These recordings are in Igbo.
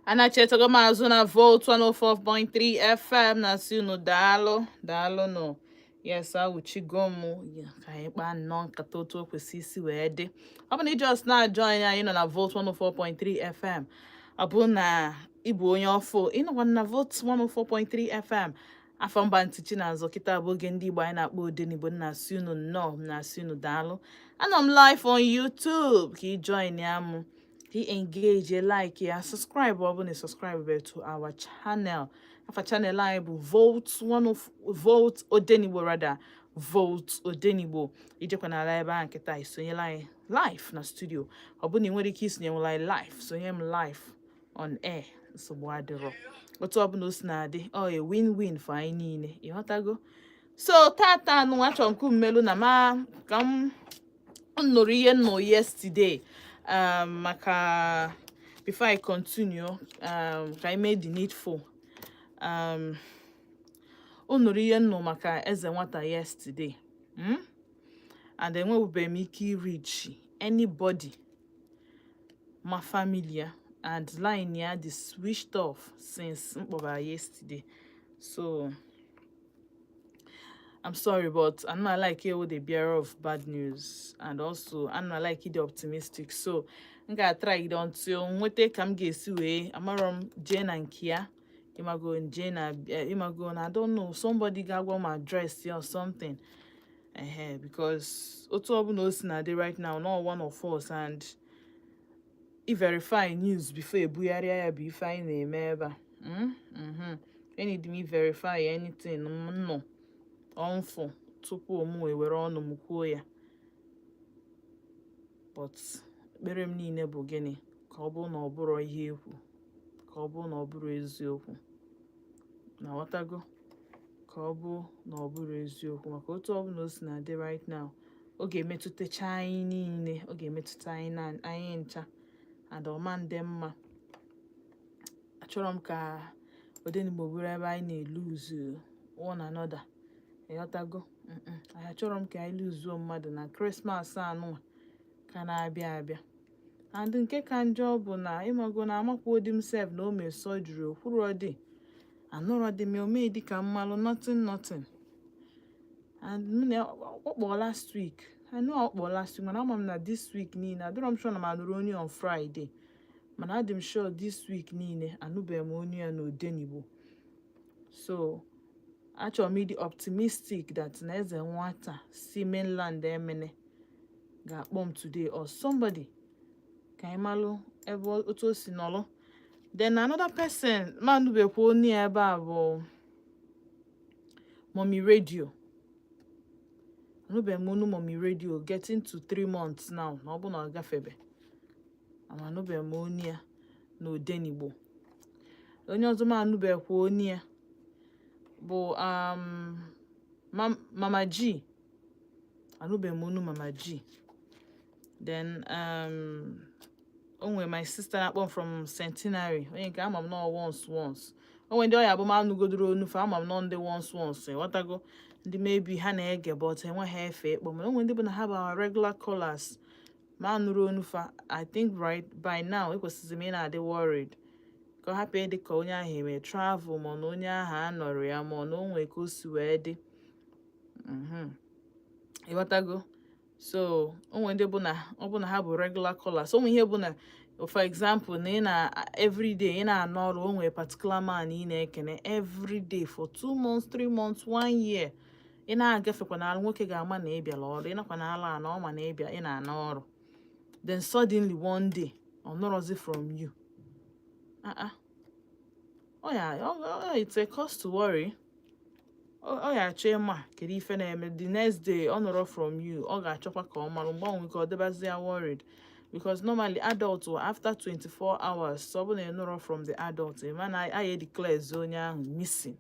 Anachetago m azụ na Volt 104.3 FM na-asị unu daalụ, daalụ nụ. Yes, awụchigo m ya ka anyị kpaa nnọọ nkata otu o kwesị isi wee dị. Ọ bụ na ị just na-ajoin anyị nọ na Volt 104.3 FM, ọ bụ na ị bụ onye ọfụ ịnọkwa na Volt 104.3 FM, afọ mba ntị Chinazụ. Kịta bụ oge ndị Igbo anyị na-akpọ Odenigbo. Na-asị unu nnọọ, na-asị unu daalụ. Anọ m live on YouTube, ka ị join ya mụ, ka ị engage, like ya, subscribe. Ọ bụ na ị subscribe to our channel, afa channel anyị bụ Volt 10 Volt Odenigbo, rather Volt Odenigbo. Ijekwa n'ala ebe ahụ nkịta, isonyela anyị live na studio. Ọ bụ na ị nwere ike isonye anyị live, sonye m live on air, nsogbu adịrọ. Otu ọbụla o si na-adị, ọ a win-win for anyị niile, ịghọtago? So tata anụ achọrọ m ka mmelu na ma ka m nụrụ ihe nnụ yesterday, maka before I continue, ka I made the needful. O nụrụ ihe nnụ maka eze nwata yesterday, And enwebeghị m ike ireach anybody ma family ya, and line ya dị switched off since m kpọbara yesterday. So I'm sorry, but I'm not like you, the bearer of bad news, and also I'm not like the optimistic. So m ga-try it until nweta ka m ga-esi wee amarọ m jee na nke ya, ịmago jee na ịmago na I don't know, somebody ga-agwa m address ya or something, ehe, because otu ọbụla o si na-adị right now, not one of us, and i verify news before ebugharịa ya bụ ife anyị na-eme ebe a. Enid m verify anything m nọ ọnfụ tupu m wee were ọnụ m kwuo ya. But ekpere m niile bụ gịnị? Ka ọ bụrụ na ọ bụrụ ihe ekwu, ka ọ bụrụ na ọ bụrụ eziokwu, na ghọtago, ka ọ bụ na ọ bụrụ eziokwu, maka otu ọbụla o si na-adị right now, ọ ga-emetụtacha anyị niile, ọ ga-emetụta anyị na anyị ncha, and ọma ndị mma. Achọrọ m ka Odenigbo bụrụ ebe anyị na-eluzu one another, ịghọtago? Achọrọ m ka anyị luzuo mmadụ na Christmas anụnwa ka na-abịa abịa. And nke ka njọ bụ na ịmago na amakwa odi m sef na o mee surgery, okwuro dị anụrọ dị m omee dịka mmalụ, nothing, nothing. And m na ọ kpọọ last week, I know ọ kpọọ last week, mana ama m na this week niile adịrọ m sure na m anụrụ onye on Friday, mana adị m sure this week niile anụbeghị m onye ya n'Odenigbo. So achọrọ m ịdị optimistic that na eze nwata si mainland Emene ga-akpọ m today or somebody, ka anyị malụ ebe otu o si nọrọ. Then another person ma anụbekwa onye ya ebe a bụ Mommy Radio. Anụbeghị m onu Mommy Radio getting to 3 months now, na ọ bụ na ọ gafebe ama. Anụbeghị m onu ya na Odenigbo. Onye ọzọ m anụbeghịkwa onu ya bụ Mama G. Anụbeghị m onu Mama G. Then o nwere my sister na-akpọ m from Centenary, onye nke ama m nọ once once. O nwere ndị ọya bụ m anụgodoro onu fa, ama m nọ ndị once once, ịghọtago? Ndị maybe ha na-ege but enweghị efe ịkpọ. Mana o nwere ndị bụ na ha bụ our regular callers ma anụrụ onu fa. I think right by now ekwesịrị m ị na-adị worried, ka ọ hapụ ịdị ka onye ahụ eme travel, ma na onye ahụ anọrọ ya, ma na o nwee ka o si wee dị. Ịghọtago? So o nwere ndị bụ na ọ bụ na ha bụ regular callers. O nwere ihe bụ na, for example, na ị na everyday ị na-anọ ọrụ, o nwere particular man ị na-ekene everyday for 2 months, 3 months, one year. Ị na-agafekwa n'ala, nwoke ga-ama na ị bịara ọrụ. Ị nakwa n'ala ana, ọ ma na ị bịa, ị na-ana ọrụ. Then suddenly one day, ọ nọrọzi from you. Ah ah, ọ ya it's a cause to worry. Ọ ya achọ ịma kedu ife na-eme. The next day ọ nọrọ from you, ọ ga-achọkwa ka ọ marụ. Mgbe ọ nwere ike ọ dịbazi ya worried, because normally adult will after 24 hours, so ọ bụ na ị nọrọ from the adult, ị ma na a declares onye ahụ missing.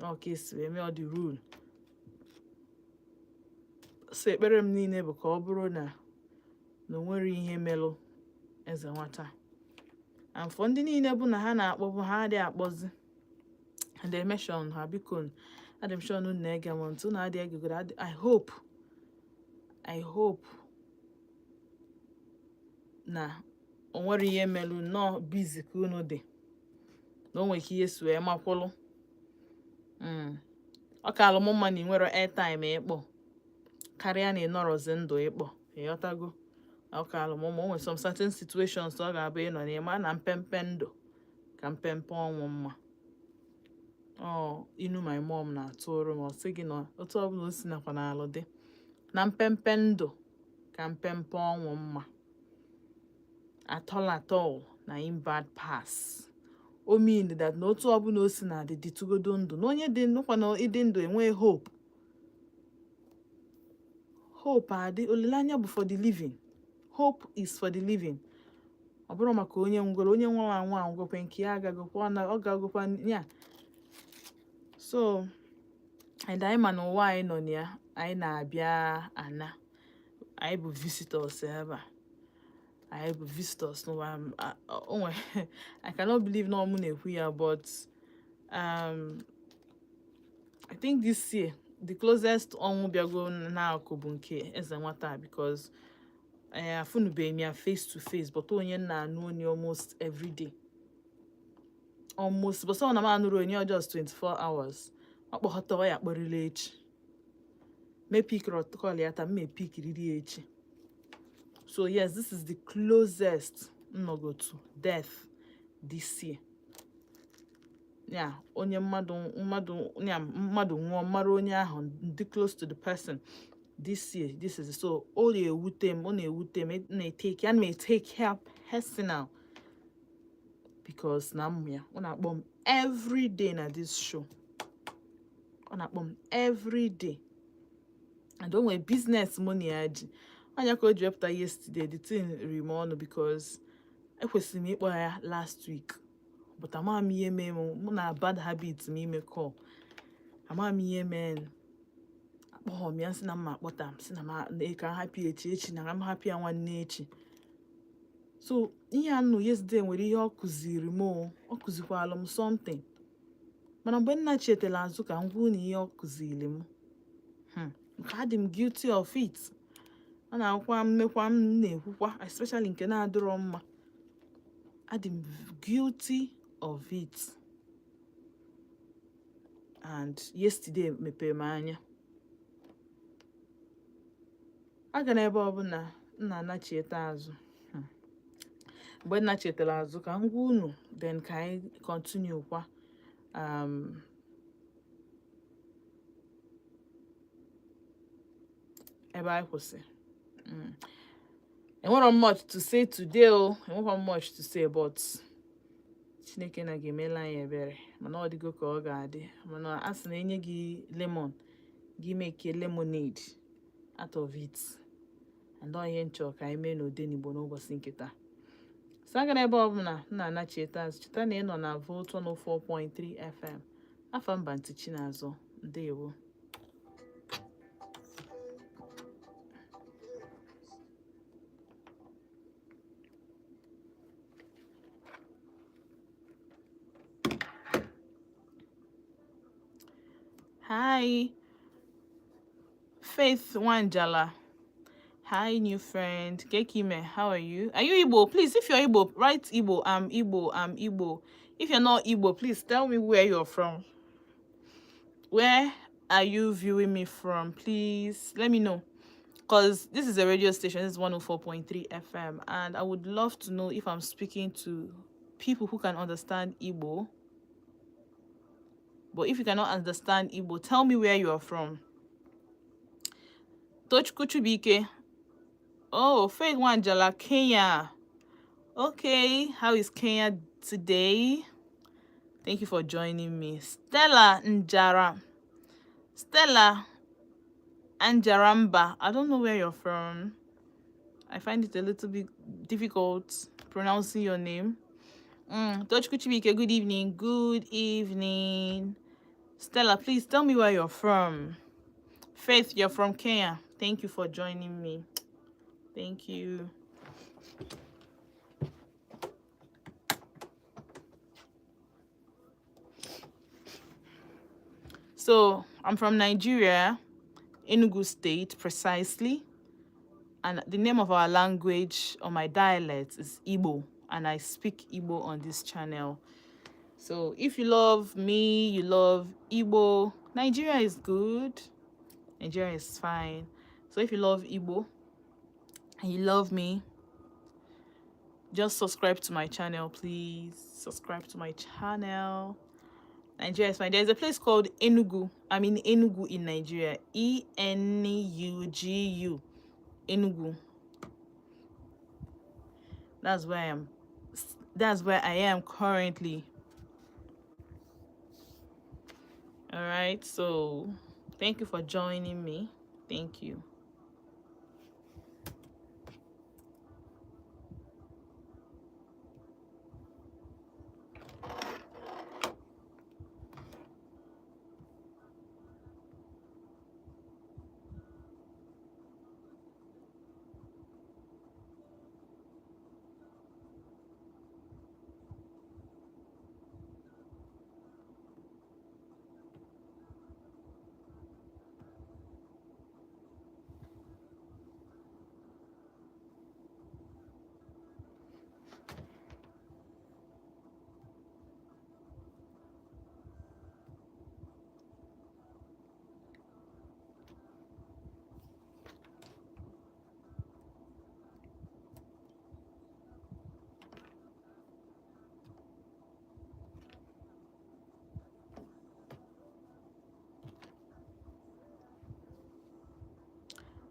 Ọ ka esi wee mee, ọ dị rule. So ekpere m niile bụ ka ọ bụrụ na o nwere ihe melụ eze nwata. And for ndị niile bụ na ha na-akpọbụ, ha adịghị akpọzi and they mention ha, biko, adị m sure na unu na-ege m ntị. Unu adịghị egegodo. I hope na O nwere ihe melu nnọọ busy ka unu dị na o nwere ka ihe si wee makwụlụ. Ọ ka alụ m mma na ị nwere airtime ịkpọ karịa na ị nọrọzi ndụ ịkpọ. Ịghọtago? Ọ ka alụ m mma. O nwere some certain situations ọ ga-abụ ịnọ n'ịma na mpempe ndụ ka mpempe ọnwụ mma. Ọ inu my mom na-atụrụ m, ọ sị gị na otu ọbụla o si nakwa n'alụ dị na mpempe ndụ ka mpempe ọnwụ mma. At all at all na im bad pass. O mean that na otu ọbụla o si na adị, dịtụgodo ndụ na onye dị ndụ kwa na ịdị ndụ enwee hope. Hope adị, olileanya bụ for the living. Hope is for the living. Ọ bụrụ maka onye ngwere, onye nwụrụ anwụ anwụgokwe, nke ya agagokwa, ọ gagokwa ya. So and anyị ma na ụwa anyị nọ na ya, anyị na-abịa ana, anyị bụ visitors ebe a, anyị bụ visitors n'ụwa. O nwe, I cannot believe na ọ mụ na-ekwu ya, but I think this year the closest ọnwụ bịago n'akụ bụ nke eze nwata, because afụnụbeghị m ya face to face, but onye m na-anụ onye almost every day, almost, but ọ na m anụrụ onye ọ just 24 hours, ọ kpọghọta ya kpọrịla echi me pick call ya taa, m pick riri ya echi. So yes, this is the closest m nọgo to death this year. Ya onye mmadụ mmadụ ya mmadụ nwụọ mara onye ahụ dị close to the person this year, this is so ọ na-ewute m, ọ na-ewute m, na-etake ya, na take care personal, because na mmụ ya, ọ na-akpọ m every day na this show, ọ na-akpọ m every day, and o nwere business mụ na ya ji anya ka o ji wepụta yesterday. The thing riri m ọnụ because ekwesịrị m ịkpọ ya last week, but ama m ihe mee m, mụ na bad habit m ime call, ama m ihe mee akpọghọ m ya. Sị na mma akpọta m, sị na m ka m hapụ echi echi, na m hapụ ya nwanne echi. So ihe a nụ yesterday nwere ihe ọ kụziri m. O ọ kụzikwalụ m something, mana mgbe nna chetara azụ ka m gwuo na ihe ọ kụziri m, nke adị m guilty of it. Ọ na-akwụkwa mmekwa m na-ekwukwa, especially nke na-adịrọ mma, adị m guilty of it. And yesterday mepere m anya aga n'ebe ọbụla m na-anachieta azụ. Mgbe nna chetara azụ ka m gwa unu, then ka anyị continue kwa ebe anyị kwụsị. Enwero much to say today o, enwekwa much to say, but Chineke na ga-emela anyị ebere. Mana ọ dịgo ka ọ ga-adị, mana a sị na enye gị lemon, gị make lemonade out of it, and ọ ihe nchọ ka anyị mee n'Odenigbo n'ụbọchị nke taa. So aga n'ebe ọbụla m na-anachieta azụ, cheta na ị nọ na Volt 104.3 FM. Afa mba ntị Chinazụ, ndewo. Hi, Faith Wanjala. Hi, new friend. Kekime, how are you? Are you Igbo? Please, if you're Igbo, write Igbo. I'm Igbo. I'm Igbo. If you're not Igbo, please tell me where you're from. Where are you viewing me from? Please let me know. Because this is a radio station. This is 104.3 FM. And I would love to know if I'm speaking to people who can understand Igbo. But if you cannot understand Igbo, tell me where you are from. Tochukwu Chubike. Oh, Faith Wanjala, Kenya. Okay, how is Kenya today? Thank you for joining me. Stella Njara. Stella Anjaramba. I don't know where you're from. I find it a little bit difficult pronouncing your name. Tochukwu Chibike, good evening. Good evening. Stella, please tell me where you're from. Faith, you're from Kenya. Thank you for joining me. Thank you. So, I'm from Nigeria, Enugu State precisely. And the name of our language or my dialect is Igbo, and I speak Igbo on this channel. So if you love me, you love Igbo, Nigeria is good. Nigeria is fine. So if you love Igbo and you love me, just subscribe to my channel, please. Subscribe to my channel. Nigeria is fine. There's a place called Enugu. I mean Enugu in Nigeria. Enugu. Enugu. That's where I am. That's where I am currently. All right. So thank you for joining me. Thank you.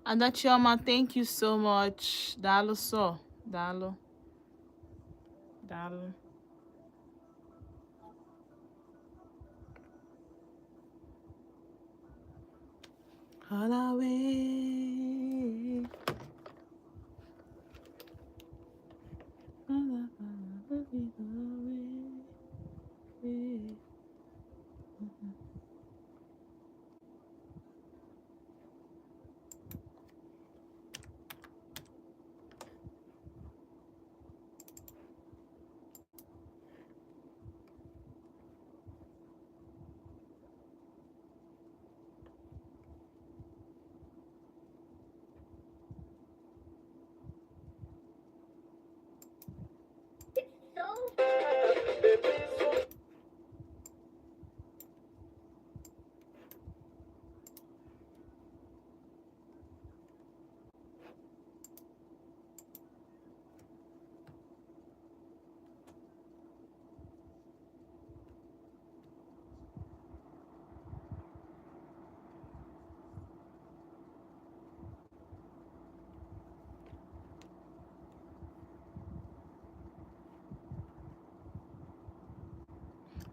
Ada Chioma, thank you so much. Daalụ so. Daalụ. Daalụ. All away. Away.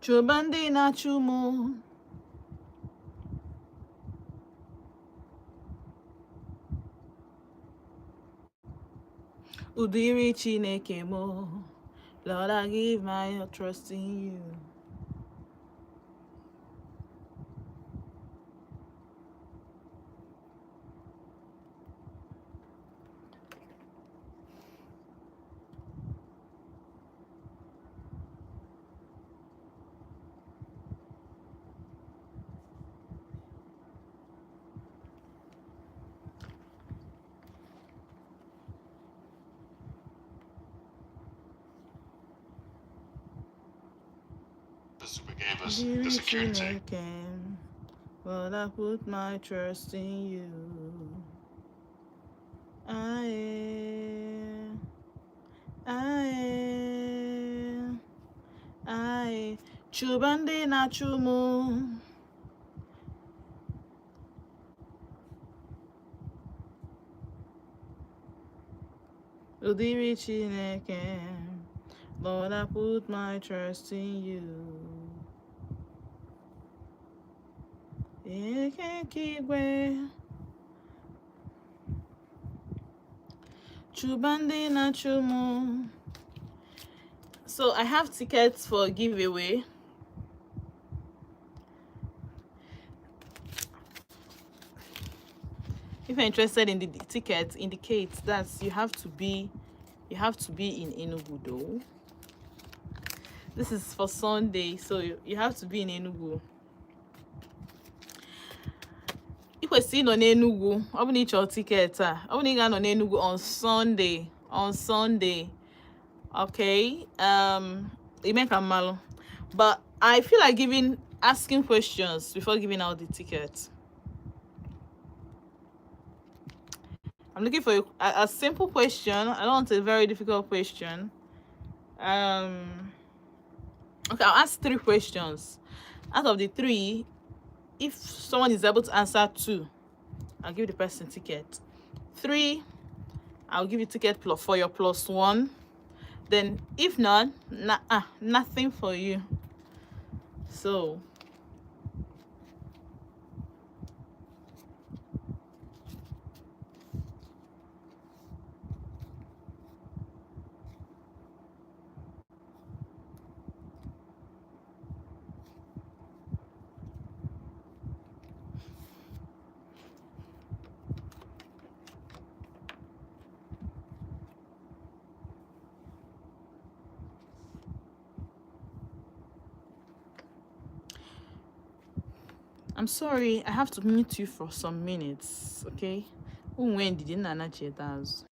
Chụba ndị na-achụ mụ. Ụdịrị Chineke mụ. Lord, I give my trust in you. The gave us the Ụdịrị security. Chineke m. Lord, I put my trust in you. Aye, aye, aye. Chụba ndị na-achụ mụ. Ụdịrị Chineke m. Lord, I put my trust in you. Eke nke igwe. Chụba ndị na-achụ mụ. So I have tickets for giveaway. If you're interested in the tickets, indicate that you have to be in Enugu though. This is for Sunday, so you have to be in Enugu. Ị Kwesịrị ịnọ n'Enugwu. Ọ bụ na ị chọrọ ticket a, ọ bụ na ị ga-anọ n'Enugwu on Sunday, on Sunday, okay, ime ka mmalụ. But I feel like giving asking questions before giving out the ticket. I'm looking for a simple question. I don't want a very difficult question. Okay, I'll ask three questions. Out of the three, if someone is able to answer two, I'll give the person ticket. Three, I'll give you ticket plus for your plus one. Then if not, nothing for you. So I'm sorry, I have to mute you for some minutes, okay? Unwe ndidi nna anacheta azụ.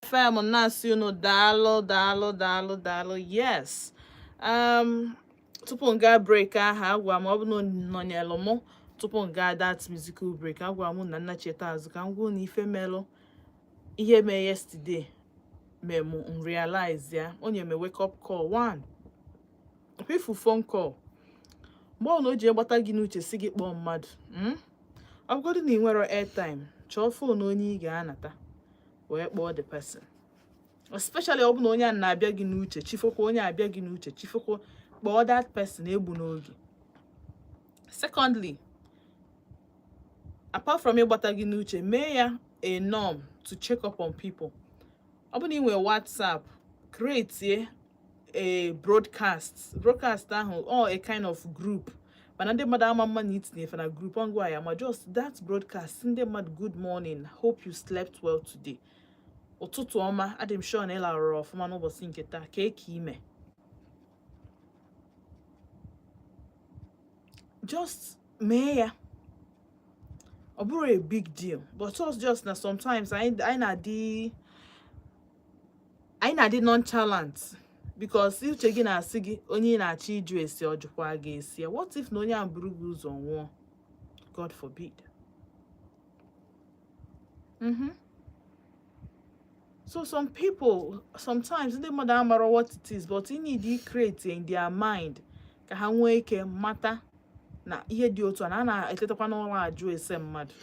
FM na-asị unu daalụ, daalụ, daalụ, daalụ. Yes, tupu m gaa break ahụ, agwa m, ọ bụ na nọnyelụ mụ tupu m gaa that musical break, agwa m na nna cheta azụ ka m gwuo na ife melụ, ihe mee yesterday mee mụ m realize ya, onye me wake up call one ifu phone call. Mgbe ọ na o ji gbata gị n'uche si gị kpọọ mmadụ, Ọ bụgodị na ị nwere airtime, chọọ phone onye ị ga-anata wee kpọọ the person, especially ọ bụ na onye a na-abịa gị n'uche chifokwa, onye abịa gị n'uche chifokwa, kpọọ that person egbu n'oge. Secondly, apart from ịgbata gị n'uche, mee ya a norm to check up on people. Ọ bụ na ị nwere WhatsApp, create a broadcast. Broadcast ahụ or a kind of group, mana ndị mmadụ ama mma na itinye efe na group ngwa ya, ma just that broadcast, ndị mmadụ, "Good morning, hope you slept well today. Ụtụtụ ọma, adị m sure na ị larụrụ ọfụma n'ụbọchị nke taa. Ka eke ime." Just mee ya, ọ bụrụ a big deal, but us just na sometimes anyị na-adị nonchalant, because uche gị na-asị gị onye ị na-achọ ịjụ esi, ọ jụkwa gị esi ya. What if na onye ahụ buru gị ụzọ nwụọ? God forbid. So some people, sometimes ndị mmadụ amara what it is, but you need to create in their mind ka ha nwee ike mata na ihe dị otu a na a na-etetakwa n'ụlọ ajụ ese mmadụ.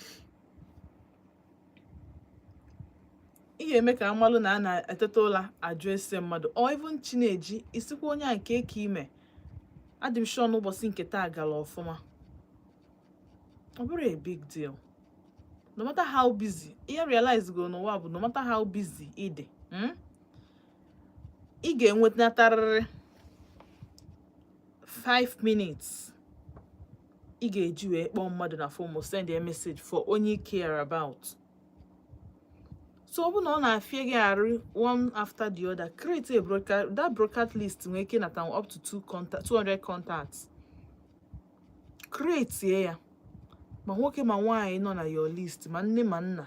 Ị ga-eme ka amalụ na a na-eteta ụla ajụ ese mmadụ, or even chineji isikwa onye a nke eke ime, adị m sure n'ụbọchị nke taa gara ọfụma. Ọ bụrụ a big deal, no matter how busy. Ihe realize go n'ụwa bụ no matter how busy ị dị, Ị ga-enwetatarịrị 5 minutes ị ga-eji wee kpọọ mmadụ na phone or send a message for onye you care about. So ọ bụ na ọ na-afịa gị arụ one after the other, create a broadcast. That broadcast list nwere ike nata up to two contact, 200 contacts. Create ya, ma nwoke ma nwaanyị nọ na your list, ma nne ma nna.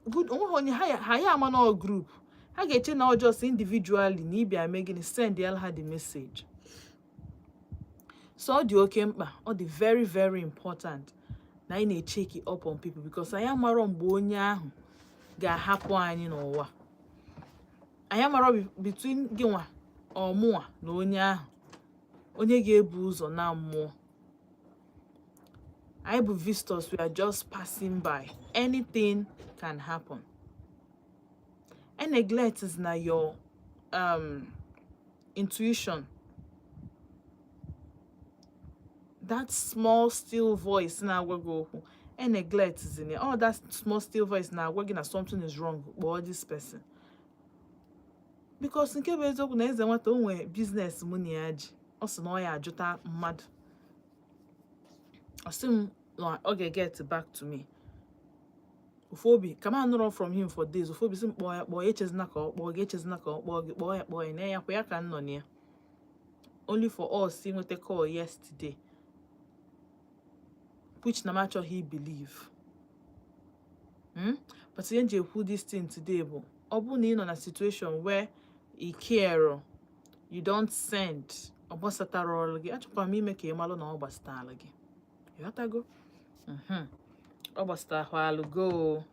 Good, onweghị onye ha ya ama na ọ group ha ga-eche na ọ just individually na ịbịa mee gịnị, send ya ha the message. So ọ dị oke mkpa, ọ dị very very important na anyị na-echeck up on people, because anyị amarọ mgbe onye ahụ ga-ahapụ anyị n'ụwa. Anyị amarọ between gị nwa ọmụnwa na onye ahụ, onye ga-ebu ụzọ na mmụọ. Anyị bụ visitors, we are just passing by. Anything can happen. And neglect is na your intuition, that small still voice na-agwa gị okwu. And neglect is in it. Oh, that small still voice na-agwa gị na something is wrong, kpọọ this person. Because nke bụ eziokwu na eze nwata o nwee business mụ na ya ji, ọ sị na ọ ya ajụta mmadụ, ọ sị m na ọ ga-get back to me. Ofu obi ka m anụrọ from him for days. Ofu obi sị m kpọọ ya, kpọọ ya, echezina ka ọ kpọọ gị, echezina ka ọ kpọọ gị, kpọọ ya, kpọọ ya na ya kwa ya ka m nọ na ya, only for us inweta call yesterday, which na m achọghị believe. But ihe m ji ekwu this thing today bụ, ọ bụrụ na ị nọ na situation where ị care, you don't send, ọ gbasatara ọrụ gị, achọkwa m ime ka ị malụ na ọ gbasatara gị. Ịghọtago? Ọ gbasatakwalụ go,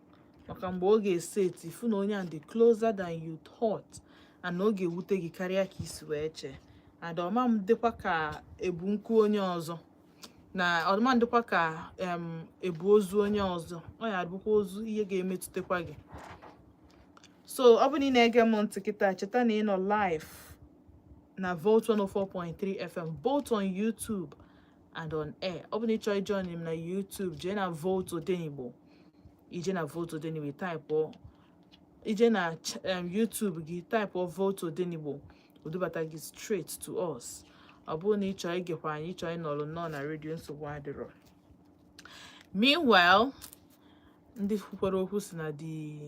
maka mgbe ọ ga-ese eti fụ na onye a dị closer than you thought, and na ọ ga-ewute gị karịa ka isi wee chee, and ọma m dịkwa ka ebu nkụ onye ọzọ, na ọma dịkwa ka ebu ozu onye ọzọ, ọ ya abụkwa ozu ihe ga-emetụtakwa gị. So ọ bụ na ị na-ege m ntị kịta, cheta na ị nọ live na Volt 104.3 FM, both on YouTube and on air. Ọ bụ na ị chọọ ijoin m na YouTube, jee na Volt Odenigbo. Ije na Volt Odenigbo, type, ije na YouTube gị, type Volt Odenigbo, odubata gị straight to us. Ọ bụrụ na ị chọọ igekwa anyị, ịchọọ ịnọrọ nnọọ na redio, nsogbu adịrọ. Meanwhile, ndị kwukwara okwu si na the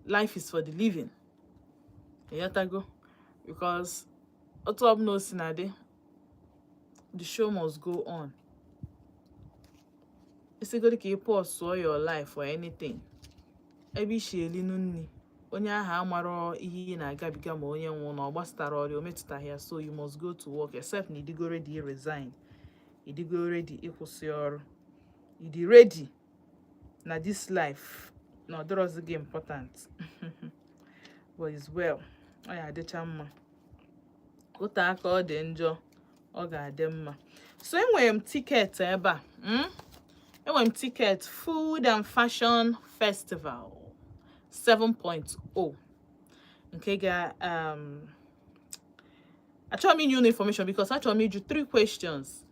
life is for the living. Ịghọtago? Because otu ọbụla o si na dị, the show must go on. Isigodi ka ị pause your life for anything, Ebe isi elinu nri, onye ahụ amarọ ihe ị na-agabiga, ma onye nwụ na ọ gbasatara ọrịa o metụtaghị ya. So you must go to work, except na ịdịgo ready resign, ịdịgo ready ịkwụsị ọrụ, ịdị ready na this life na ọ dịrọzi gị important. But is well, ọ ya adịcha mma. Ote aka ọ dị njọ, ọ ga-adị mma. So enwere m ticket ebe a, Enwere m ticket Food and Fashion Festival 7.0 nke ga achọrọ m inye unu information because achọrọ m ịjụ three questions.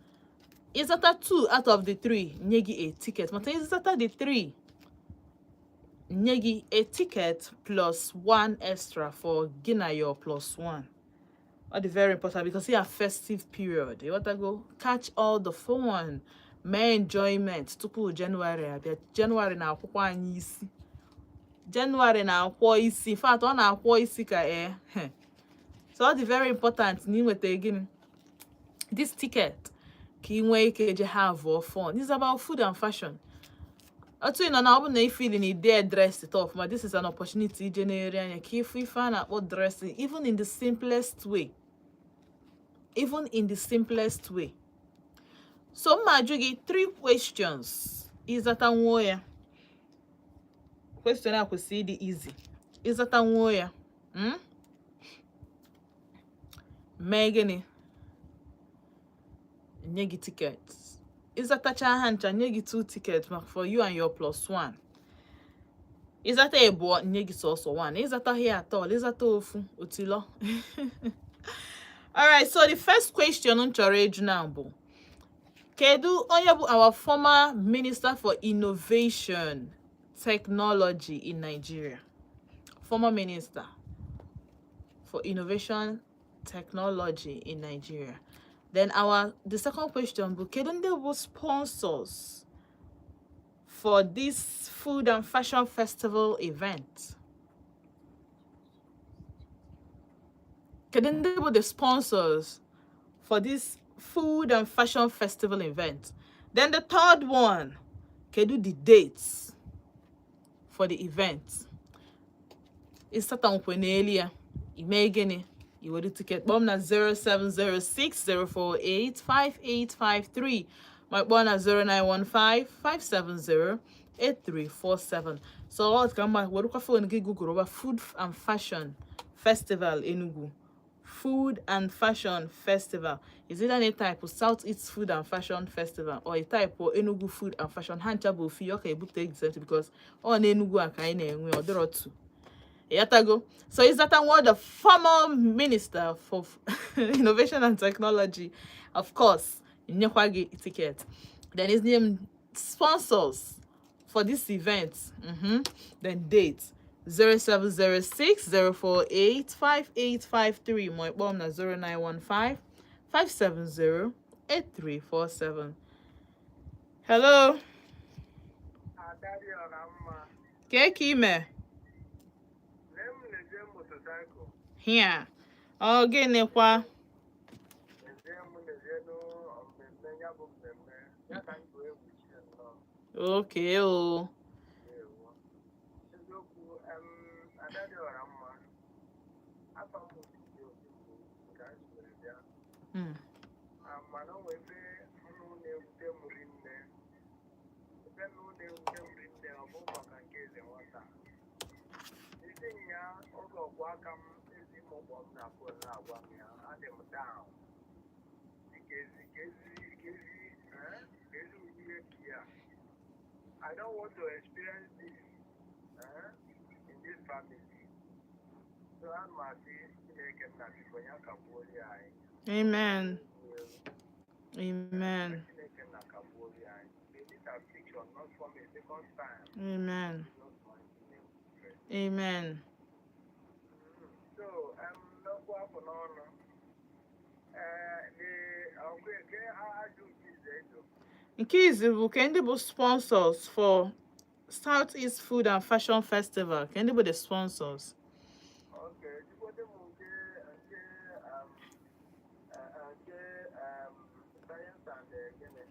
Ịzata two out of the three, nye gị a ticket. Mata ịzata the three, nye gị a ticket plus one extra for gị na your plus one. Ọ dị very important because ya festive period, ịghọtago? Catch all the fun, mee enjoyment tupu January abịa. January na-akwụkwọ anyị isi, January na-akwọ isi. In fact, ọ na-akwọ isi ka ee. So ọ dị very important na ịnweta gịnị? This ticket, ka ị nwee ike je have fun. It's about food and fashion. Otu ị nọ na ọ bụ na ị feel na ide dress it ọfụma, this is an opportunity ije na-ere anya ka ịfụ ife a na-akpọ dressing, even in the simplest way, even in the simplest way. So mma ajụ gị three questions, ịzata nwuo ya. Question a kwesịrị ịdị easy. Ịzata nwuo ya, Mee gịnị? Nye gị ticket. Ịzatacha ha ncha, nye gị two tickets maka for you and your plus one. Ịzata ịbụọ, nye gị sọsọ one. Ịzataghị ya atọ, ịzata ofu otilo. Alright, so the first question m chọrọ ịjụ na bụ, kedu onye bụ our former minister for innovation technology in Nigeria? Former minister for innovation technology in Nigeria. Then our the second question bụ, kedu ndị bụ sponsors for this food and fashion festival event? Kedu ndị bụ the sponsors for this food and fashion festival event? Then the third one, kedu the dates for the event? Ịsata nkwe n'elu ya, ime gịnị? I were ticket. Kpọọ m na 07060485853, ma kpọọ na 09155708347. So ọ ka mma werekwa phone gị google Food and Fashion Festival Enugu. Food and Fashion Festival is either na type South East Food and Fashion Festival or type Enugu Food and Fashion. Ha ncha bụ ofu ihe. Ọ ka ebupụta exactly because ọ na Enugu a ka anyị na-enwe. Ọ dịrọ two. Yatago. So is that one the former minister for innovation and technology? Of course, nyekwa gị ticket. Then his name, sponsors for this event. Then date. 0706 048 5853. Ma ịkpọọ m na 0915 570 8347. Hello. Adariọra mma. Kee ka ime? Nne m na-eje motorcycle. Here. Ọ gịnịkwa? Eje m na-eje mmemme ya bụ mmemme ya ka m bụ egwuchi nnọọ. Okay o. Ewo. Eziokwu em, Adariọra mma. Afọ m bụ Obi bụ nke anyị were bịa. Ah, mana o nwee ebe nnu na-ewute m rinne. Ebe nnu na-ewute m rinne, ọ bụ maka nke eze nwata. Isi nya oge ọgwụ aka m ezi m ụgbọ m na phone na-agwa m ya, adị m down. Ka ezi ka ezi ka ezi eh, ka ezi ụdị ihe dị ya. I don't want to experience this in this family. So ana m asị Chineke m na biko ya kagbuo ya anyị. Amen. Amen. Chineke na kagbuo ya anyị. May this affliction not come a second time. Amen. Jesus' mighty name we pray. Amen. So, n'okwu afọ n'ọnụ, ee, the ọgụ eke ajụ nke ize ejo. Nke izi bụ ke ndị bụ sponsors for Southeast Food and Fashion Festival. Ke ndị bụ the sponsors? Okay, jikwode m nke science and gịnị?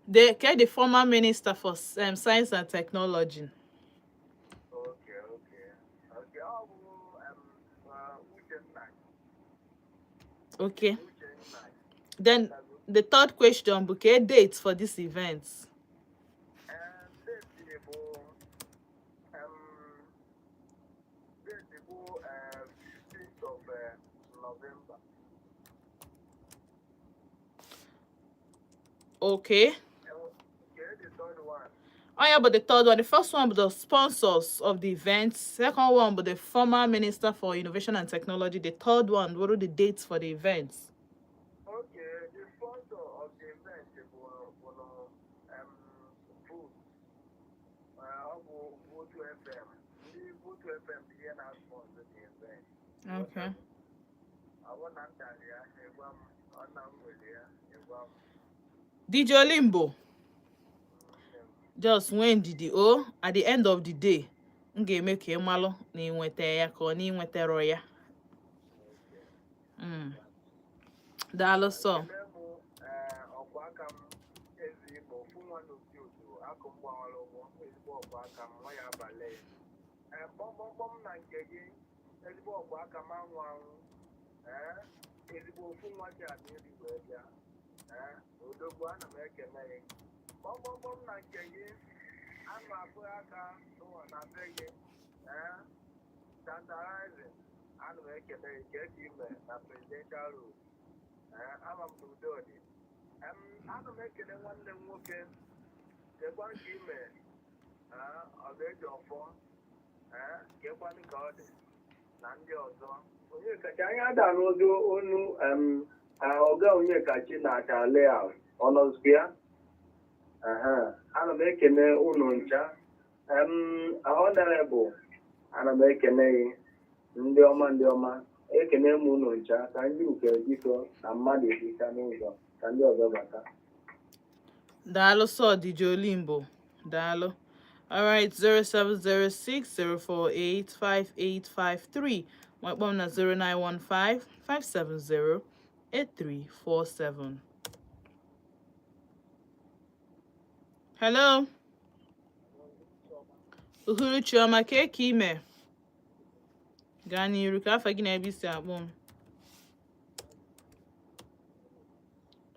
The ke the former minister for science and technology. Okay. Okay, then the third question bụ ka date for this event. Date bụ date bụ 15th of November. Okay. Okay, the third one. Oh yeah, but the third one, the first one, the sponsors of the event. Second one, but the former minister for innovation and technology. The third one, what are the dates for the events? Okay, the sponsor of the event bụ Vote. Ọ bụ Vote FM. Ndị Vote FM bụ ihe na-sponsor the event. Okay. Ọ bụ na m dara ya, ịgwa m. Ọ na m nwere ya, ịgwa m. DJ Olimbo, just nwee ndidi o. At the end of the day, m ga-eme ka ị malụ na ị nweta ya ka ọ na ị nwetarọ ya. Daalụ sọ. Ekele m ọkwa aka m ezi Igbo ofu nwa n'otu otu akụ m gbawara ụgbọ, ezigbo ọkwa aka m nwa ya abalị ee kpọmkpọmkpọm na nke gị, ezigbo ọkwa aka m anwụ anwụ, ee ezigbo ofu nwa ji abịa eri wee bịa, ee odogwu, ana m ekele gị. Kpọmkpọmkpọm na nke gị, anụ abụọ aka n'ụwa na be gị, ee tantalizing, ana m ekele gị ka eke ime na Presidential Road. Ee, ama m na udo dị. Ana m ekele nwanne m nwoke kekwa nke ime. Ee, ọ ga-eji ọfọ, ee kekwanụ ka ọ dị na ndị ọzọ. Onyekachi anyị ada n'ụzọ onu ọga Onyekachi na aka layout ọ nọzikwa ya. Ana m ekene unu ncha. Honorable, ana m ekene gị. Ndị ọma, ndị ọma, ekene m unu ncha. Ka ndị uke biko na mmadụ ebika n'ụzọ ka ndị ọzọ bata. Daalụ sọ, DJ Olimbo. Daalụ. Alright, 0706 048 5853. Wakpọ m na 0915 570 8347. Hello. Uhuruchi ọma, ka eke ime? Gaa n'iru, ka afa gị na ebe isi akpọ m.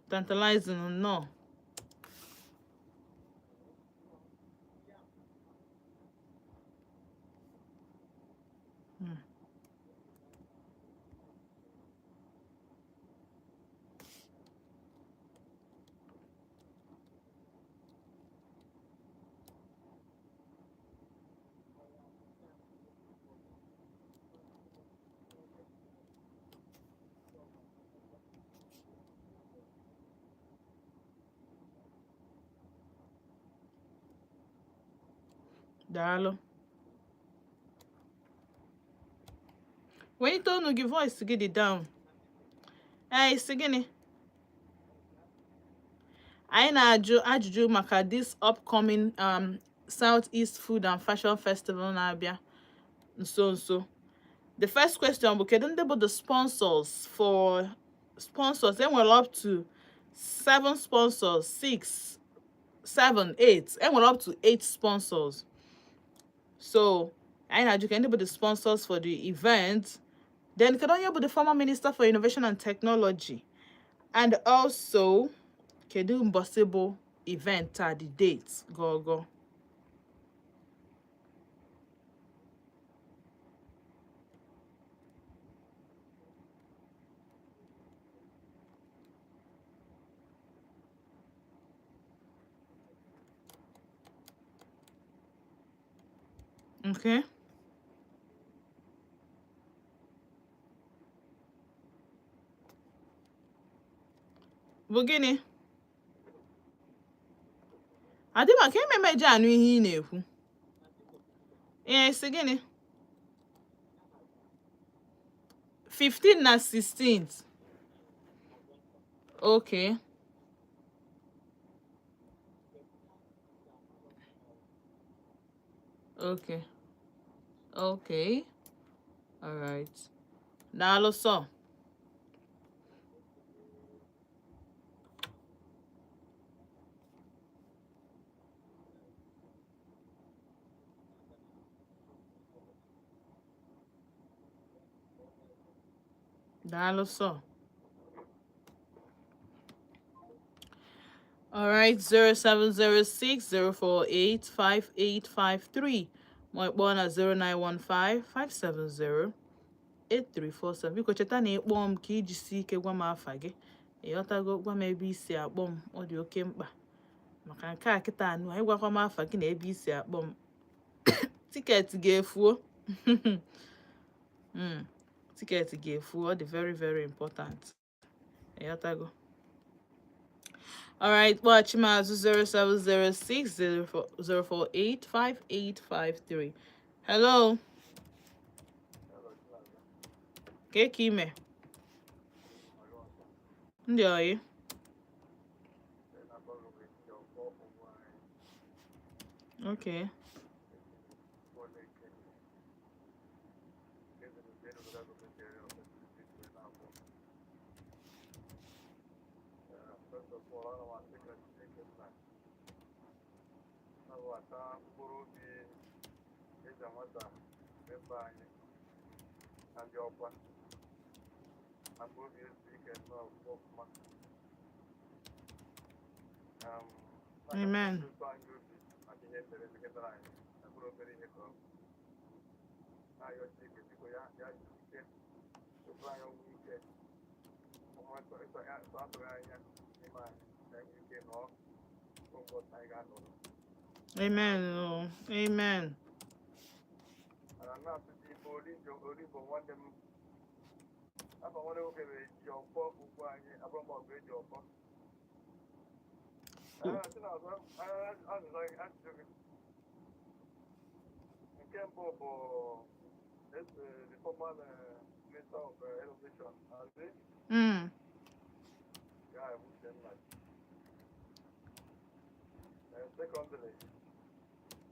Tantalizing, nnọọ. Daalụ. Welite ọnụ gị, voice gị dị down. Ee, isi gịnị? Anyị na-ajụ ajụjụ maka this upcoming South East Food and Fashion Festival na-abịa nso nso. The first question bụ, kedu ndị bụ the sponsors for sponsors? Enwere up to seven sponsors, six, seven, eight. Enwere up to eight sponsors. So anyị na-ajụ ka ndị bụ the sponsors for the event. Then kedu onye bụ the former minister for innovation and technology? And also, kedu mbọsị bụ event a, the date gogo? Okay. Bụ gịnị? Adị maka ememe ji anụ ihe ị na-ekwu. Ee, sị gịnị? 15 na 16th. Okay. Okay. Okay. All right. Daalụ sọ. Daalụ sọ. All right, 0706 048 5853. Ma ị kpọọ na 0915 570 8347. Biko cheta na ịkpọọ m ka iji si ike gwa m afa gị. Ịghọtago? Gwa m ebe isi akpọ m. Ọ dị oke mkpa maka nke a kịta anụ anyị. Gwakwa m afa gị na ebe isi akpọ m. Ticket ga-efuo. Ticket ga-efuo. Ọ dị very, very important. Ịghọtago? Alright, kpọghachi m azụ 0706 048 5853. Hello, ka ka ime? Ndị oyi? Okay. First of all, ana m asị ka Chineke nna nabata mkpụrụ obi eze nwata member anyị na ndị ọkwa na mkpụrụ obi ezu ike nnọọ ọfụma. Amen. Ụtọ anyị obi maka ihe mere megidere anyị na bụrụ obere ihe ka ọ bụ. Na-ayọ Chineke, biko, ya ya jisi ike tupu anyị ọnwụ ike ọnwa atụghị anya n'ime anyị na enwe ike nọọ ụbọchị anyị ga-anọrọ. Amen. Oh, amen. Mana na-asụsụ ife Oligbo, Oligbo nwanne m, afọ nwanne nwoke bụ eji ọfọ ugbu anyị abụrụ m ọgụ eji ọfọ. Sị na azụ azịza ajụjụ gị nke mbụ bụ the former minister of education, Azi Guy Uchenna. And secondly,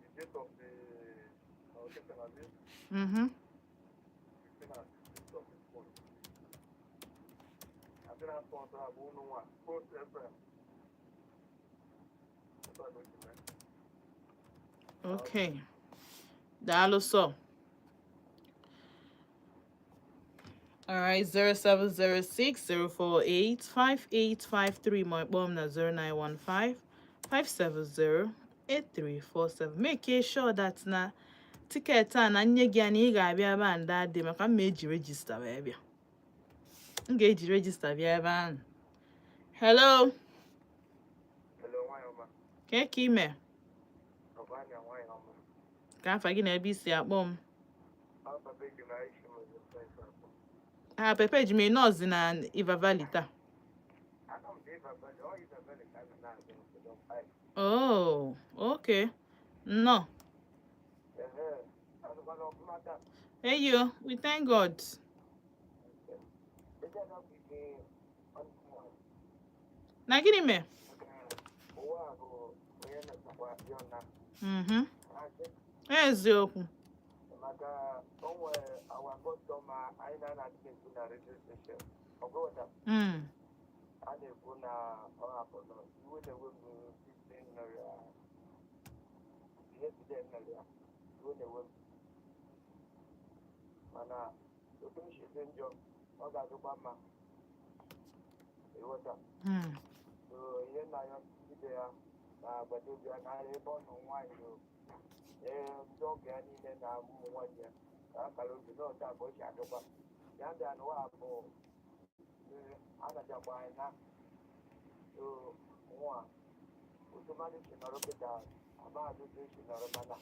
the date of the allocation, Azi, 15 and 16th of this month. And then I sponsor Abu Nwa, Post FM. That's what I'm going to. Okay. Daalụ sọ. All right, 0706 048 5853, ma kpọọ m na 0915 570 8347. Make sure that na ticket a na nye gị ya na ị ga-abịa ebe a ndị adị maka m ma eji register wee bịa. M ga-eji register bịa ebe ahụ. Hello. Hello, nwanyị ọma. Ka ka ime? Ọbanya, nwanyị ọma. Ka afa gị na ebe isi akpọ m? Alpha Big na Aisha Moses akpọ. Ha pepe ji m nọọsụ na Iva Valley taa. Ana m dị Iva Valley, ọ Iva Valley ka a na-aga obodo m. Oh, okay. Nnọọ. Ehe, azụkwana ọfụma taa? Eyo, we thank God. Ebe a bụ ike ọnụ. Na gịnị mee? Ụwa a bụ onye na-ekpekwa ya na asị Eziokwu. Maka o nwere our customer anyị na-ana ekwu na radio station ọgụta a na-ekwu na ọ hapụrụ iwe na-ewe m 15 naira ihe 15 naira iwe na-ewe m, mana otu m si dị njọ, ọ ga-adịkwa mma, ịghọta? So ihe nna ya ibe ya na agbata obi ya na ebe ọ nọ nwaanyị o, ee, ndị ọgọ ya niile na ụmụ nwaanyị ya ka a kara obi n'otu a ka o si adịkwa ya bịa n'ụwa bụ ee, anajakwa anyị na so nwa otu mmadụ si nọrọ kịta amaghị otu o si nọrọ, mana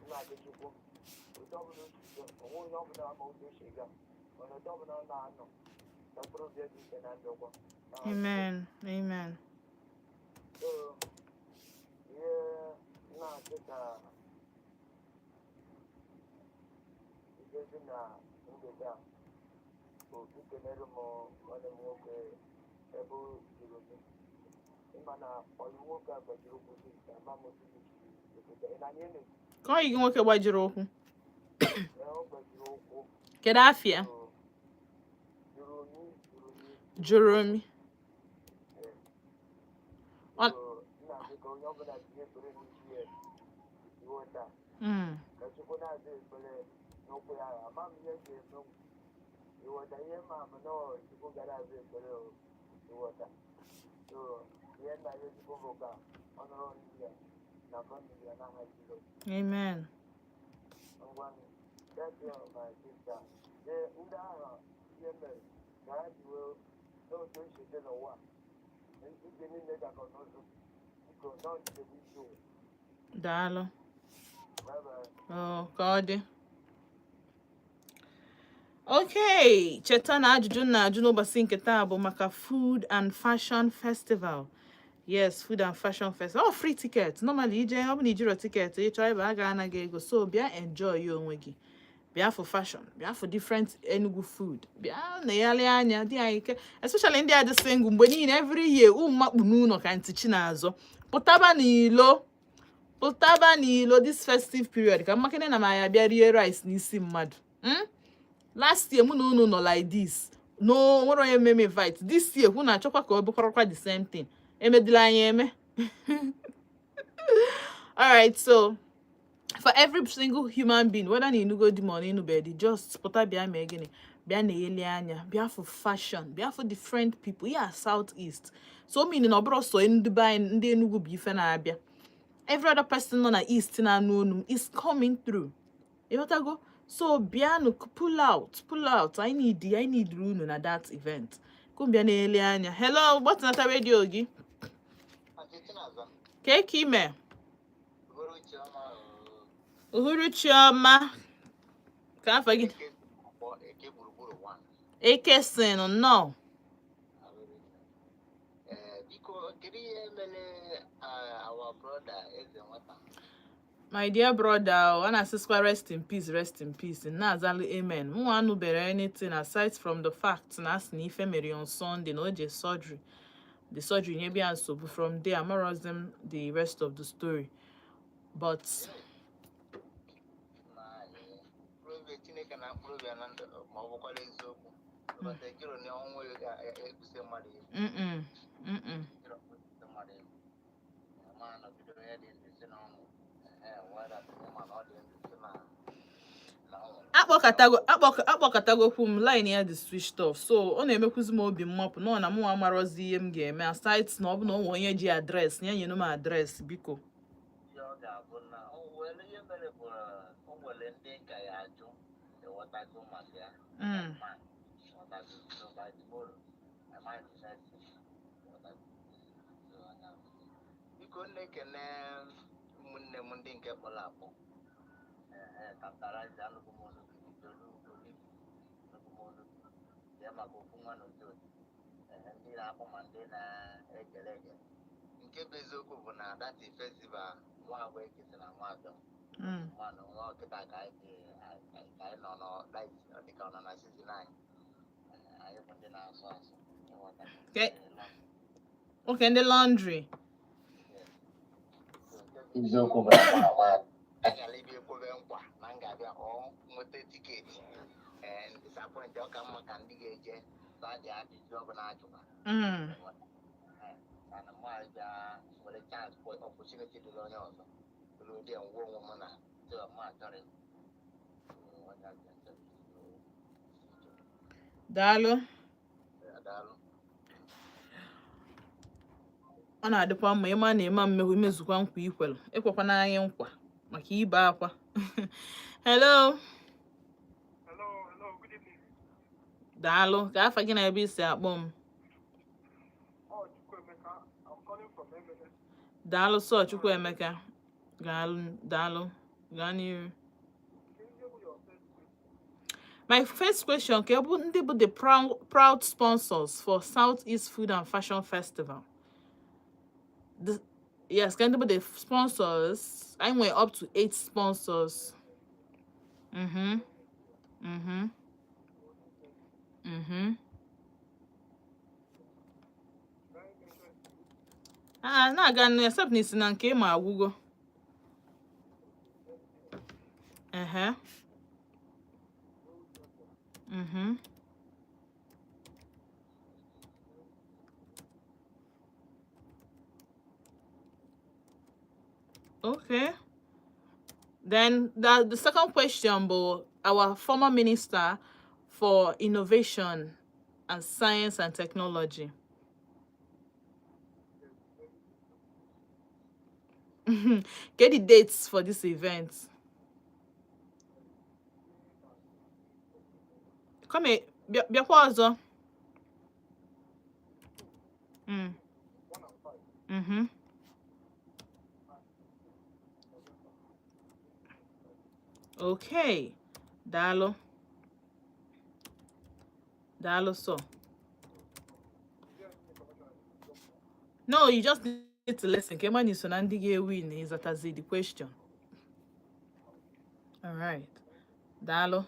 nna gị Chukwu otu ọbụla o si ga onwe onye ọbụla ama otu o si ga, mana otu ọbụla ọ na-anọ ka mkpụrụ obi ya dị ike na ndokwa. Amen. Amen. So ihe na-asị ka igozi na mgbede a bụ ikelere m nwanne m nwoke ebe o juru m ịma na ọyị nwoke a gbajiri ụkwụ dị nke ama m otu m si ekweta ị na anyị na Ka ọ yi gị nwoke gbajiri ụkwụ. Ee, ọ gbajiri ụkwụ. Kedu afịa? So, juru mi, juru mi. Jụrụ mi. So nna biko, onye ọbụla tinye ekpere n'isi ya, ịghọta? Ka Chukwu na-aza ekpere n'ụkwụ ya. Ama m ihe ga-eme m, ịghọta? Ihe ma bụ na ọ Chukwu gara aza ekpere o, ịghọta? So Ihe nna ya ezigbo bụ ka ọ nọrọ n'ihu ya na family ya n'aha Jizọs. Amen. Ngwanụ, thank you, my sister. Ee, ndị agha ihe mere ka ha ji wee n'otu esi dị n'ụwa ije niile gakọ n'ụzọ, biko n'ọjide bụ isi ụwa. Daalụ. Bye bye. Oh, ka ọ dị. Okay, cheta na ajụjụ m na-ajụ n'ụbọchị nke taa bụ maka Food and Fashion Festival. Yes, Food and Fashion Festival. Oh, free ticket. Normally, ije ọ bụ na ijiro ticket, ị chọọ ebe a ga-ana gị ego. So bịa enjoy ya onwe gị. Bịa for fashion, bịa for different Enugu food. Bịa na-eyali anya dị anyị ike. Especially ndị a dị single mgbe niile, every year ụmụ makpu n'ụlọ ka ntị chi na-azọ. Pụtaba n'ilo. Pụtaba n'ilo this festive period ka mmakene na ma ya bịa rie rice n'isi mmadụ. Last year mụ na unu nọ like this, no nwere onye meme invite. This year kwụ na-achọkwa ka ọ bụkwarakwa the same thing, emedila anyị eme. Alright, so for every single human being, whether na inugo di ma ọ na inubedi, just pụta bịa mee gịnị, bịa na-eyeli anya, bịa for fashion, bịa for different people. Yeah, South East, so meaning na ọ bụrụ sọ ndị be anyị, ndị Enugu bụ ife na-abịa, every other person nọ na East na-anụ onu m is coming through, ịghọtago? So bịanụ, pull out, pull out. I need unu na that event. Kum bịa na-ele anya. Hello, gbatịnata redio gị. Ka ka ime? Uhuruchi ọma. Ka afọ gị? Eke sin nnọọ. Biko, kedu ihe mere our brother Eze Nwata? My dear brother, ọ na-asịsịkwa rest in peace, rest in peace. Na-azalụ amen. Mụnwa anụbere anything aside from the fact na asị na ife mere on Sunday na o je surgery, the surgery nye bịa nsogbu. From there amarọzi m the rest of the story, but Na mkpụrụ obi Chineke na mkpụrụ obi ya na ndụ, ma ọ bụkwara eziokwu, but ejiro na ọnwụ ga-ekwusi mmadụ egwu. Ejiro ekwusi mmadụ egwu ma nọgide onye dị ndụ si na ọnwụ ee weda ma na ọ dị ndụ si na ọnwụ. Akpọkọtagokwu m line ya dị switched off, so ọ na-emekwuzi m obi mmapụ nọ na mụnwa amarọzi ihe m ga-eme, aside na ọ bụ na o nwee onye ji address ya, nyenu m address, biko. Ihe ọ ga-abụ na o nwere ihe mere bụ na o nwere ndị ka ya ajụ, ịghọtago, maka ya. Ma ịghọtago, so by tomorrow I might decide to, ịghọtago. So, anya biko, m na-ekene ụmụnne m ndị nke kpọrọ akpọ. Ee, kaptarazi anụgụ m olu gị, olu olive, anụgụ m olu gị ya maka okwu nwa n'otu otu. Ee, ndị na-akpọ ma ndị na-egere ege, nke bụ eziokwu bụ na that festival nwa agba ekesi na nwa abịa. Nwa na nwa ọkịta ka anyị nọ nọ dịka ọ nọ na season anyị. Ee, anyị bụ ndị na-asụ asụ, ịghọta. Okay, ndị laundry. Eziokwu bụ na mụ na nwa anyị ghara ịbịa ekwebe nkwa na m ga-abịa, ọ nweta ticket ee disappoint. Ọ ka mma ka ndị ga-eje zaa dị ajụjụ ọbụla ajụkwa mana mụ abịa nwere chance, opportunity dịrị onye ọzọ ruo dị ngwa onwe m na so mụ achọrọ onye ọbịa nchọrọ. Daalụ. Daalụ. Ọ na-adịkwa mma ịma na ịma mmehụ imezukwa nkwa ikwelu, ekwekwana anyị nkwa maka ibe akwa. Hello. Hello, hello, good evening. Daalụ. Ka afa gị na ebe isi akpọ m? Oh, Chukwuemeka. I'm calling from Emene. Daalụ sọ, Chukwuemeka. Daalụ, daalụ, gaa n'iru. Can you give your first question? My first question, ka bụ ndị bụ the proud sponsors for Southeast Food and Fashion Festival? Yes, ka ndị bụ the sponsors? Anyị nwere up to eight sponsors. Very interesting. Ah, na-aga nụ, except na isi na nke ịma agwụgo. Ehe. Okay. Then the second question bụ our former minister for innovation and science and technology. Get the dates for this event. Come, bịakwa ọzọ. Okay. Daalụ. Daalụ so. No, you just need to listen. Ka ị ma na i so na ndị ga-ewin ịzatazi the question. All right. Daalụ.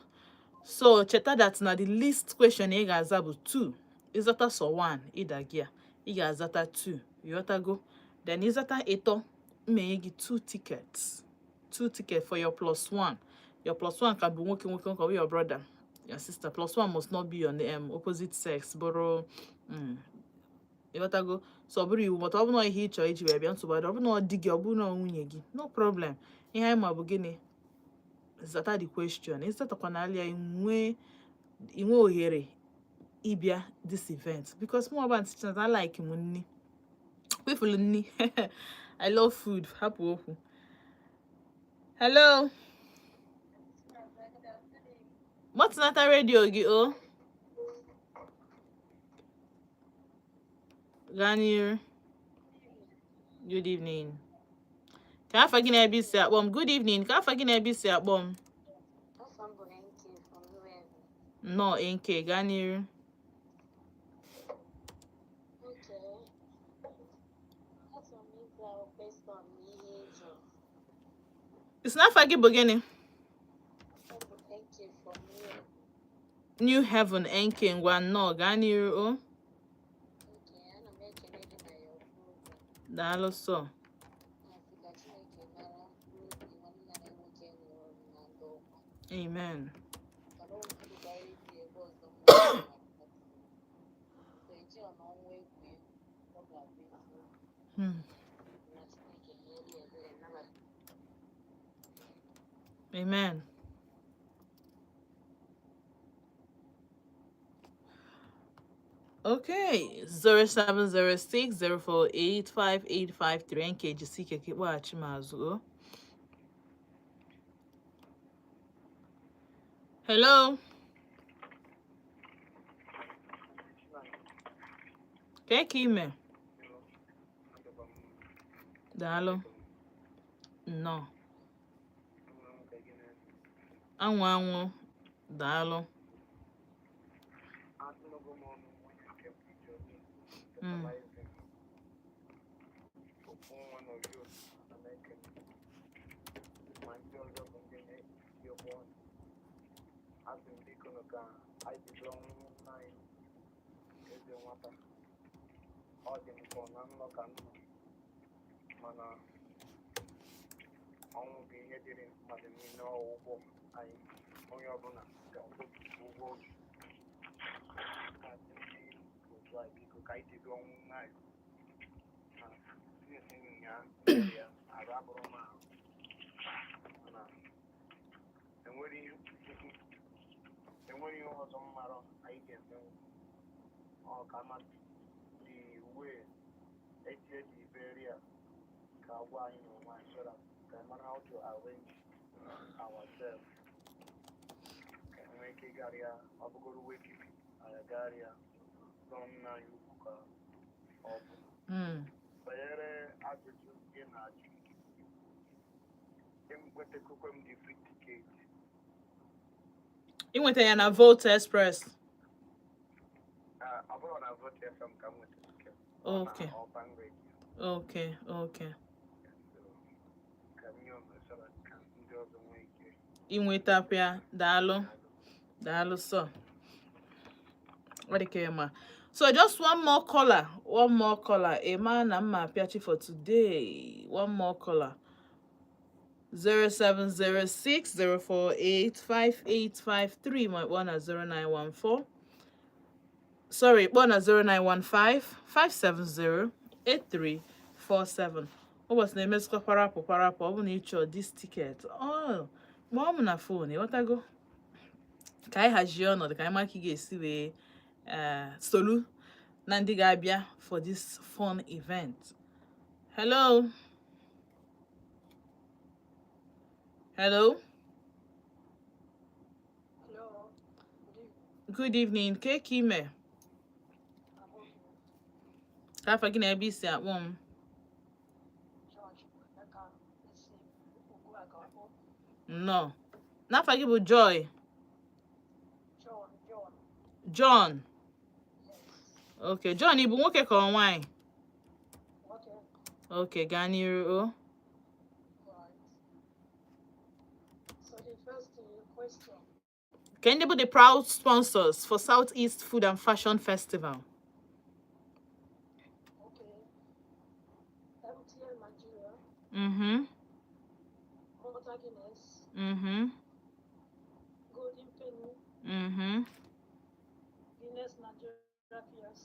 So cheta that na the least question ị ga-aza bụ 2. Ịzata sọ 1 ịda gị a, ị ga-azata 2. Ịghọtago? Then ịzata ịtọ, m enye gị 2 tickets. 2 tickets for your plus 1. Your plus 1 can be nwoke nwoke nwoke, or your brother, your sister. Plus 1 must not be your opposite sex. Bụrụ ịghọtago? So ọ bụrụ iwu, but ọ bụrụ na ihe ị chọrọ iji wee bịa, nsogbu adị. Ọ bụrụ na ọ di gị, ọ bụrụ na ọ nwunye gị, no problem. Ihe anyị ma bụ gịnị? Zata the question. Ịzatakwa na alịa, inwe ohere ịbịa this event, because mụ ọba ntị I like m nni kwefulu nni. I love food. Hapụ okwu. Hello, gbatịnata redio gị. O gaa n'iru. Good evening. Ka afa gị na ebe i si akpọ m? Good evening. Ka afa gị na ebe i si akpọ m? Afa m bụ NK from New Haven. Nnọọ, NK, gaa n'iru. Okay. Achọrọ m ịza based on ihe ị jụrụ. Ị sị na afa gị bụ gịnị? Afa m bụ NK from New Haven. New Haven, NK, ngwa nnọọ, gaa n'iru o. Okay, ana m ekele gị na your program. Daalụ sọ. Na-asị ka Chineke mara mkpụrụ obi nwanne anyị nwoke nwụrụ na ndokwa. Amen. Mana o kwukwara ibi ebe ọzọ mmadụ na-akpata. So ejiro na ọnwụ egwu egwu, ọ ga-abụ eziokwu. Na Chineke meere ya ebere nabata. Amen. Okay, 07060485853. NK, jisi ike ka ị kpọghachi m azụ o. Hello, kee ka ime? Daalụ. Nnọọ. Anwụ anwụ. Daalụ. Ọ dị m ka ọ na nlọ ka m nọ, mana ọnwụ bụ ihe dịrị mmadụ niile. Ọ ụgwọ anyị, onye ọbụla ga-akwụ ụgwọ oge na-asị ndị otu anyị, biko, ka anyị jide ọnwụ nwayọ na since ụnyaahụ ya arụ abụrụ m ahụ, mana enwere ihe ọzọ m mara anyị ga-emenwu. Ọ ka ma the way eji the burial ka agwa anyị n'onwe anyị, so that ka anyị mara how to arrange ourselves, ka anyị nwee ike ịgara ya. Ọ bụgoro wake keeping, anyị agara ya nọ nna anyị ukwu ka ọ bụ. Banyere ajụjụ ị na-ajụ, enwetakwa m the free ticket. Ị nweta ya na Volt Express. Ah, ọ bụrụ na Volt FM ka m nwetara nke m. Ọ na Urban Radio. So, ka m nye unu so that ka ndị ọzọ nwee ike Inwetakwa ya. Daalụ. Daalụ sọ. Ọ dị ka ịma. So just one more caller, one more caller. Ịma na mma apịachi for today. One more caller. 07060485853, ma kpọọ na 0914, sorry, kpọọ na 09155708347. Ụbọchị na-emezikwa kwarapụ kwarapụ. Ọ bụ na ị chọọ this ticket, ọ kpọọ m na phone, ịghọtago, ka anyị hazie ọnọdụ, ka anyị ma ka ị ga-esi wee solu na ndị ga-abịa for this fun event. Hello. Hello. Hello. Good evening. Good evening. Ke ka ime? I'm okay. Ka afa gị na ebe isi akpọ m? George Emeka esi Ugwuaga akpọ. Nnọọ. N'afa gị bụ Joy? John, John. John. Yes. Okay, John, ị bụ nwoke ka ọ nwaanyị? Nwoke. Okay, gaa n'iru o. Right. So the first question. Ke ndị bụ the proud sponsors for Southeast Food and Fashion Festival? Okay. MTN Nigeria, Malta Guinness, Golden Penny, Guinness Nigeria PLC,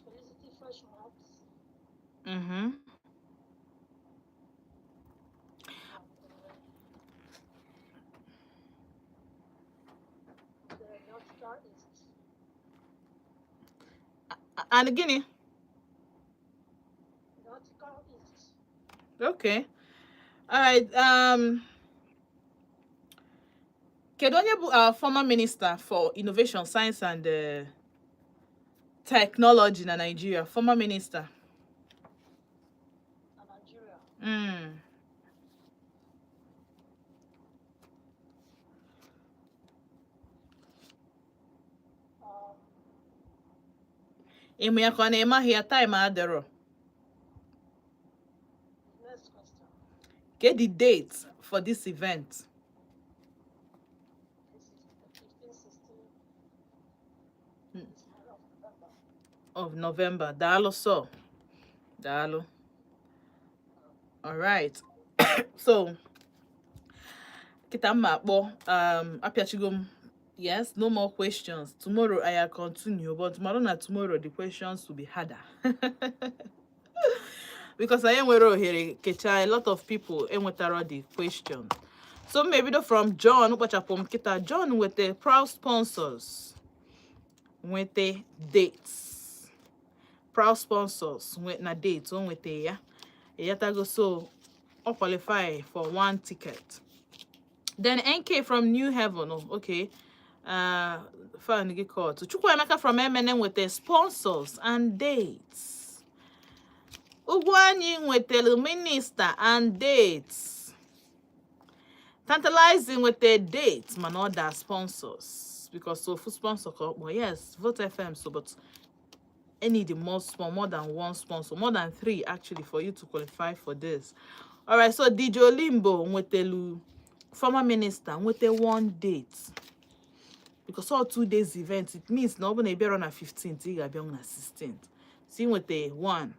Felicity Fresh Maps, and the Nautical East. And gịnị? Nautical East. Okay. All right. Kedu onye bụ our former minister for innovation, science and technology na Nigeria? Former minister. Na Nigeria. Ịmụ ya ka ọ na-emaghị ya, time adịrọ. Next question. Get the date for this event. This is the 15, 16 this month of November. Of November. Daalụ so. Daalụ. All right. So, kita mma akpọ apịachigo m. Yes, no more questions. Tomorrow I will continue, but tomorrow na tomorrow the questions will be harder. Because anyị nwere ohere kechaa, a lot of people enwetara the question. So m ebido from John kpachapụ m kịta. John nweta proud sponsors, nweta dates. Proud sponsors na date o nweta ya. Ịghọtago? So ọ qualify for one ticket. Then NK from New Heaven, oh, okay. Phone gị cut. Chukwuemeka from MNN nweta sponsors and dates. Ugwuanyi nwetara minister and dates. Tantalizing nweta dates mana ọ da sponsors because ofu sponsor ka ọ kpọ. Yes, Vote FM, so but I need more than one sponsor, more than three actually, for you to qualify for this. All right, so DJ Olimbo nwetelu former minister, nweta one date because all 2 days event. It means na ọ bụ na ị bịara na 15th, ị ga-abịa na 16th. So ị nweta one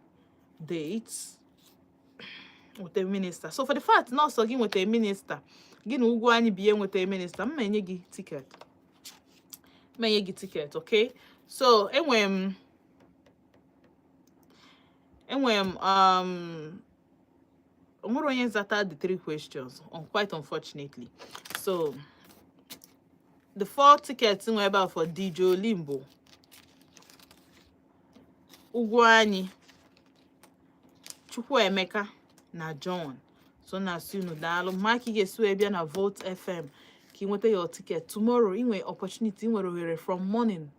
date, nweta minister. So for the fact na ọsọ gị nweta minister, gị na ugwu anyị biye nweta minister, m enye gị ticket, m enye gị ticket. Okay, so enwere m onwere onye zata the three questions, quite unfortunately. So the four tickets nwe ebe a for DJ Olimbo, Ugwuanyi, Chukwuemeka na John. So na-asị unu daalụ. Ma ka ị ga-esi wee bịa na Volt FM ka ị nweta your ticket tomorrow, ị nwere opportunity, ị nwere ohere from morning,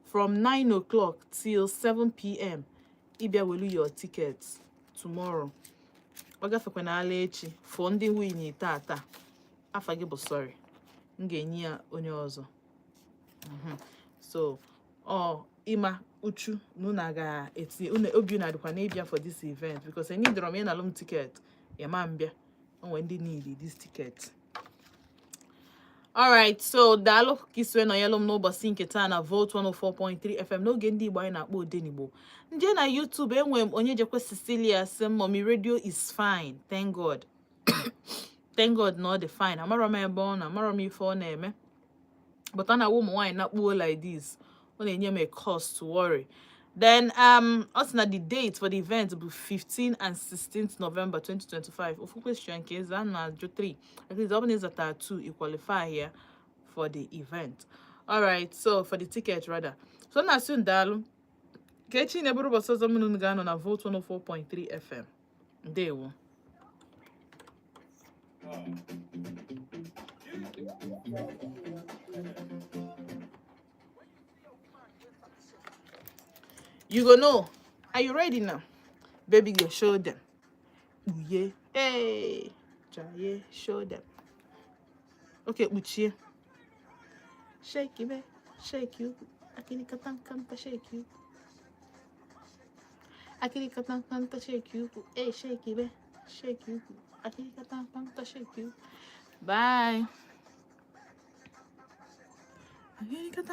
from 9 o'clock till 7 p.m., ịbịa welu your ticket tomorrow. Ọ gafekwana ala echi fọ ndị nwunye tata. Afa gị bụ, sorry, m ga-enye ya onye ọzọ. So ọ ịma uchu na unu ga-etinye unu obi unu adịkwa na ịbịa for this event, because enyi dọrọ m ịnalụ m ticket ya ma mbịa onwe ndị need this ticket. Alright, so daalụ ka isi wee nọnyelụ m n'ụbọchị nke taa na Volt 104.3 FM n'oge ndị Igbo anyị na-akpọ Odenigbo. Nje na YouTube, enwe m onye jekwe Cecilia sị, "Mommy, radio is fine." Thank God, thank God na ọ dị fine. Amarọ m ebe ọ nọ, amarọ m ife ọ na-eme, but ọ na-awụ ụmụ nwaanyị nakpuo like this, ọ na-enye m a cause to worry. Then ọ sị na the date for the event bụ 15 and 16th November 2025. Ofu question nke ịza na ajụ 3, at least ọ bụ na ịzata 2, you qualify here for the event. Alright, so for the ticket rather. So na asị daalụ. Ka echi na-eburu ụbọchị ọzọ mụ na unu ga-anọ na Volt 104.3 FM. Ndewo. You go know. Are you ready now? Baby girl, show them. Uye. Hey. Jaye, show them. Okay, kpuchie. Shake it, shake you. Akirikatanka, shake you. Akirikatanka, shake you. Hey, shake it, shake you. Akirikatanka, shake you. Bye. Akirikatan.